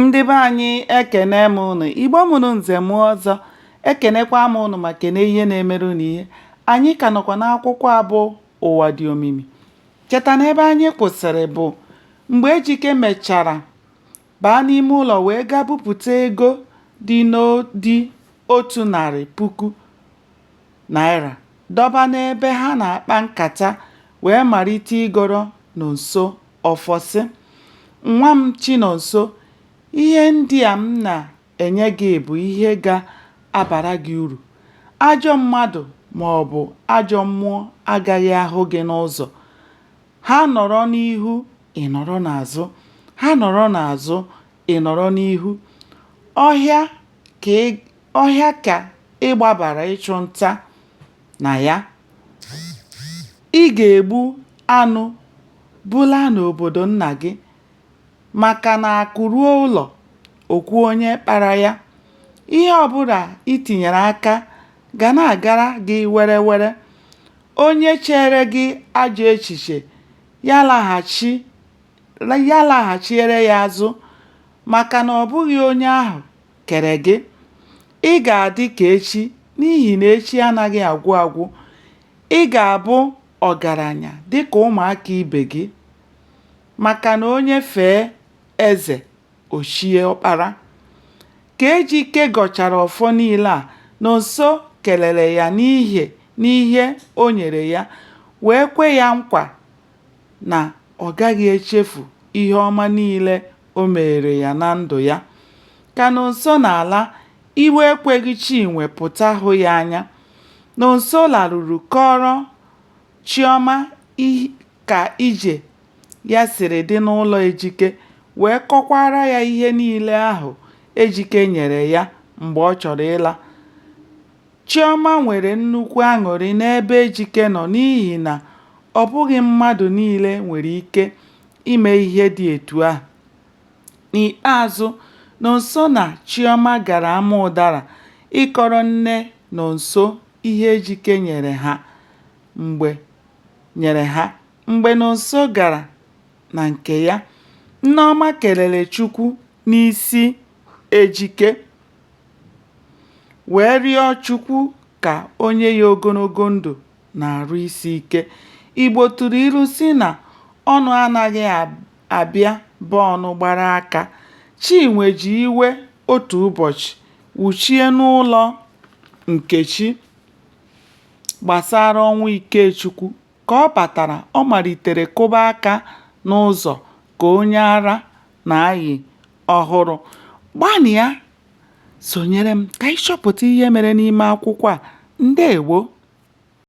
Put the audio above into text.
Ndị be anyị ekene m ụnụ. Igbo mụrụ nze mụọ ọzọ, ekenekwa m ụnụ ma kene ihe na-emere ụnụ ihe. Anyị ka nọkwa n'akwụkwọ a bụ Ụwa Dị Omimi. Cheta na ebe anyị kwụsịrị bụ mgbe Ejike mechara baa n'ime ụlọ wee gaa bupụta ego dị 100,000 naira dọba n'ebe ha na-akpa nkata wee malite ịgọrọ Nonso ọfọ sị, Nwa m Chinonso, ihe ndị a m na-enye gị bụ ihe ga-abara gị uru. Ajọ mmadụ maọbụ ajọ mmụọ agaghị ahụ gị n'ụzọ. Ha nọrọ n'ihu, ị nọrọ n'azụ. Ha nọrọ n'azụ, ị nọrọ n'ihu. Ọhịa ka ị gbabara ịchụ nta na ya. Ị ga-egbu anụ bulaa n'obodo nna gị maka na akụ ruo ụlọ, o kwuo onye kpara ya. Ihe ọbụla i tinyere aka ga na-agara gị were were. Onye chere gị ajọ echiche, ya laghachiere ya azụ maka na ọ bụghị onye ahụ kere gị. Ị ga-adị ka echi n'ihi na echi anaghị agwụ agwụ. Ị ga-abụ ọgaranya dịka ụmụaka ibe gị maka na onye fee eze, o chie ọkpara. Ka Ejike gọchara ọfọ niile a, Nonso kelere ya n'ihe o nyere ya wee kwe ya nkwa na ọ gaghị echefu ihe ọma niile o meere ya na ndụ ya. Ka Nonso na-ala, iwe ekweghị Chinwe pụta hụ ya anya. Nonso laruru kọọrọ Chiọma ka ije ya siri dị n'ụlọ Ejike wee kọkwaara ya ihe niile ahụ Ejike nyere ya mgbe ọ chọrọ ịla. Chiọma nwere nnukwu aṅụrị n'ebe Ejike nọ n'ihi na ọ bụghị mmadụ niile nwere ike ime ihe dị etu ahụ. N'ikpeazụ, Nonso na Chiọma gara ama ụdara ịkọrọ nne Nonso ihe Ejike nyere ha mgbe Nonso gara na nke ya. Nneọma kelere Chukwu n'isi Ejike wee rịọ Chukwu ka o nye ya ogologo ndụ na arụ isi ike. Igbo tụrụ ilu sị na ọnụ anaghị abịa be ọnụ gbara aka. Chinwe ji iwe otu ụbọchị wụchie n'ụlọ Nkechi gbasara ọnwụ Ikechukwu. Ka ọ batara, ọ malitere kụba aka n'ụzọ ka onye ara na-ayị ọhụrụ. Gbanịa sonyere m ka anyị chọpụta ihe mere n'ime akwụkwọ a. Ndeewo!